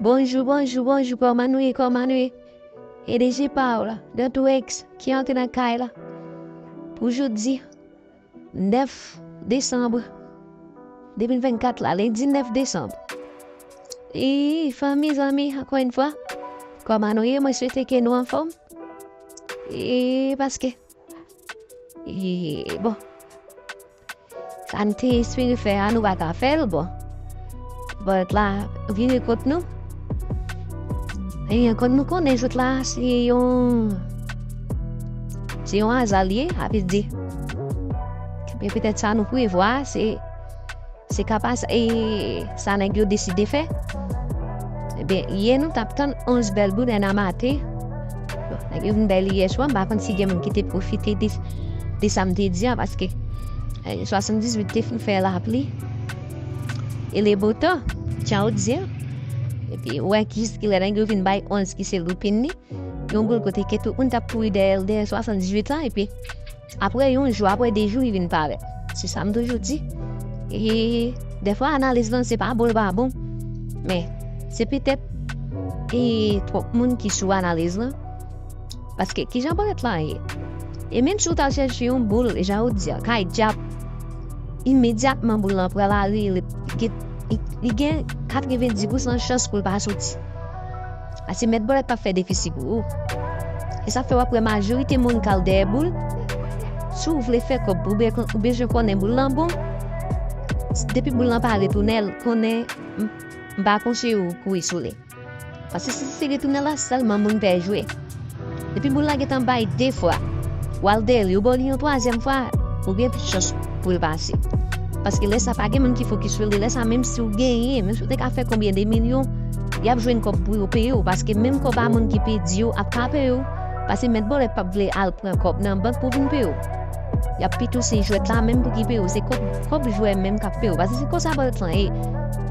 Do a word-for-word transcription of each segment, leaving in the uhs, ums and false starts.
Bonjou, bonjou, bonjou, kòman nou ye, kòman nou ye? E D J pa w la, Dantwex, ki antre nan kay la. Pou jodi, nèf desanm de mil vennkat la, lendi nèf desanm. E fanmi, zanmi, ankò yon fwa, kòman nou ye? Mwen swete ke nou anfòm. E paske, e bon, sa n te espere fè a, nou pa ka fè l, bon. Bòlèt la vire kont nou. E kòm nou konnen jwèt la, se yon, se yon aza l ye, sa vle di. Men petèt sa nou prevwa, se, se ka pa sa, e sa nèg yo deside fè. Ebyen, yè nou t ap tann onz bèl boul, en a maten. Bon, nèg yo vin bay li yè swa, m pa konn si gen moun ki te pwofite de, de sa m te di a, paske, e, swasanndizuit te fin fè lapli. E le beau temps, jan ou di a. Epi, ou wè ki, jiskilè nèg yo vin bay onz ki se loupin li. Yon boul kote ke tout moun t ap kouri dèyè l, dèyè swasanndizuit la, epi apre yon jou, apre de jou, li vin parèt. Se sa m toujou di. E dèfwa, analiz lan, se pa bon, l pa bon. Men, se petèt, e twòp moun ki sou analiz lan. Paske, kijan bòlèt lan ye? E menm si w t al chèche yon boul, jan ou di a, kay dyab, imedyatman boul lan pral ale, li, li, li gen katrevendis pousan chans pou l pa soti. Paske mèt bòlèt p ap fè defisi pou ou. E sa fè w ap wè majorite moun k al dèyè boul, si w vle fè kòb, ou be-, ou bezwen konnen boul lan bon, depi boul lan pa retounen, konnen m, m pa konseye w kouri sou li. Paske si se retounen la sèlman moun pè jwe. Depi boul la gentan bay de fwa, w al dèyè li, ou ba li yon twazyèm fwa, ou gen plis chans pou l pase. Paske lè sa pa gen moun ki fokis sou li, lè sa menm si w genyen, menm si w te ka fè konbyen de milyon, y ap jwenn kòb pou yo peye w, paske menm kòb a moun ki pèdi yo ap ka peye w, paske mèt bòlèt p ap vle al pran kòb nan bank pou vin peye w. Y ap pito se jwèt la menm pou ki peye w, se kòb, kòb jwè menm k ap peye w, paske se konsa bòlèt lan ye.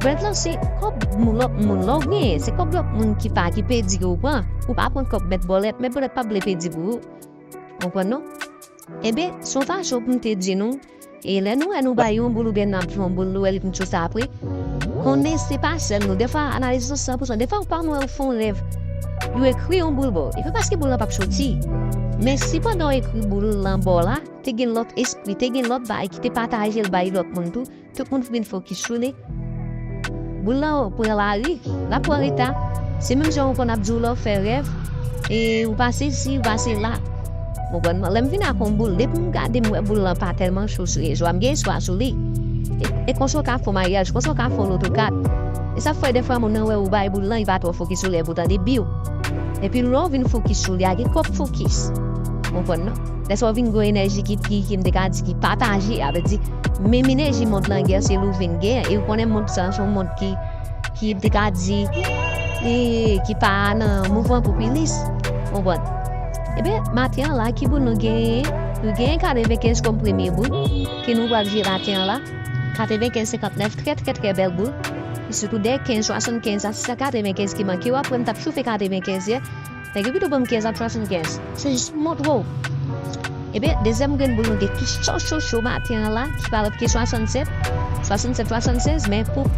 Bòlèt lan se kòb moun, lòt moun, lè w genyen, se kòb lòt moun ki pa, ki pèdi ke w pran, ou pa pran kòb mèt bòlèt, mèt bòlèt p ap vle pèdi pou ou. Konprann non? Ebyen, se yon fason pou m te di nou, e lè nou wè nou bay yon boul oubyen n ap jwe yon boul, nou wè li vin sou sa apre, konnen se pa sèl nou. Dèfwa, analiz lan san pou san. Dèfwa, ou pa wè ou fè yon rèv, yo ekri yon boul ba w. E pa paske boul lan p ap soti. Men si pandan w ekri boul lan ba w la, te gen lòt espri, te gen lòt bagay ki te pataje l bay lòt moun tou, tout moun vin fokis sou li. Boul lan pran lari, l ap pran reta. Se menm jan ou konn ap di w lè w fè rèv, e ou pase si, ou pase la. Ou konprann? Lè m vin ak yon boul, depi m gade m wè boul lan pa tèlman cho sou rezo a, m gen espwa sou li. E, e konsa w ka fè yon maryaj, konsa w ka fè yon loto kat. E sa fè dèfwa moun nan wè ou bay boul lan, li pa twò fokis sou li, pou tande biw. Epi lè w vin fokis sou li a, gen kòb fokis. Ou konprann non? Lè sa w vin gen yon enèji ki, ki, ki m te ka di ki pataje, a vle di, menm enèji mond lan gen, se li w vin gen. E ou konnen mond sa, se yon mond ki, ki m te ka di, e, ki pa nan mouvman popilis. Konprann? Ebyen, maten an la, ki boul nou genyen? Nou genyen katrevenkenz kòm premye boul ke nou pral jwe maten an la. Katrevenkenz senkantnèf, trè, trè, trè bèl boul. E sitou de kenz swasannkenz a sis a katrevenkenz ki manke w, apre m t ap choufe katrevenkenz yè. Nèg yo pito ban m kenz ak swasannkenz. Se jis pou montre w. Ebyen, dezyèm grenn boul nou gen ki cho, cho, cho maten an la, ki pa lòt ke swasannsèt, swasannsèt, swasannsèz, men pou,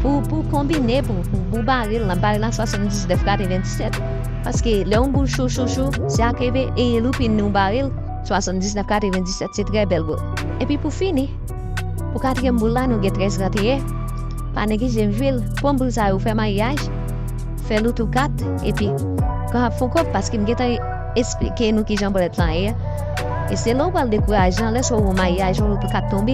pou, pou konbine, pou, pou, pou bare l, n ap bare l a swasanndiznèf katreventisèt. Paske lè yon boul cho, cho, cho, se ak eve e loupin nou bare l, swasanndiznèf katreventisèt, se trè bèl boul. Epi pou fini, pou katriyèm boul la, nou gen trèz trannteyen. Pa neglije jwe l. Pran boul sa yo, fè maryaj, fè loto kat, epi kapab fè yon kòb, paske m gentan esplike nou kijan bòlèt lan ye. E se lè w pral dekouraje an, lè sa w wè yon maryaj, yon loto kat tonbe,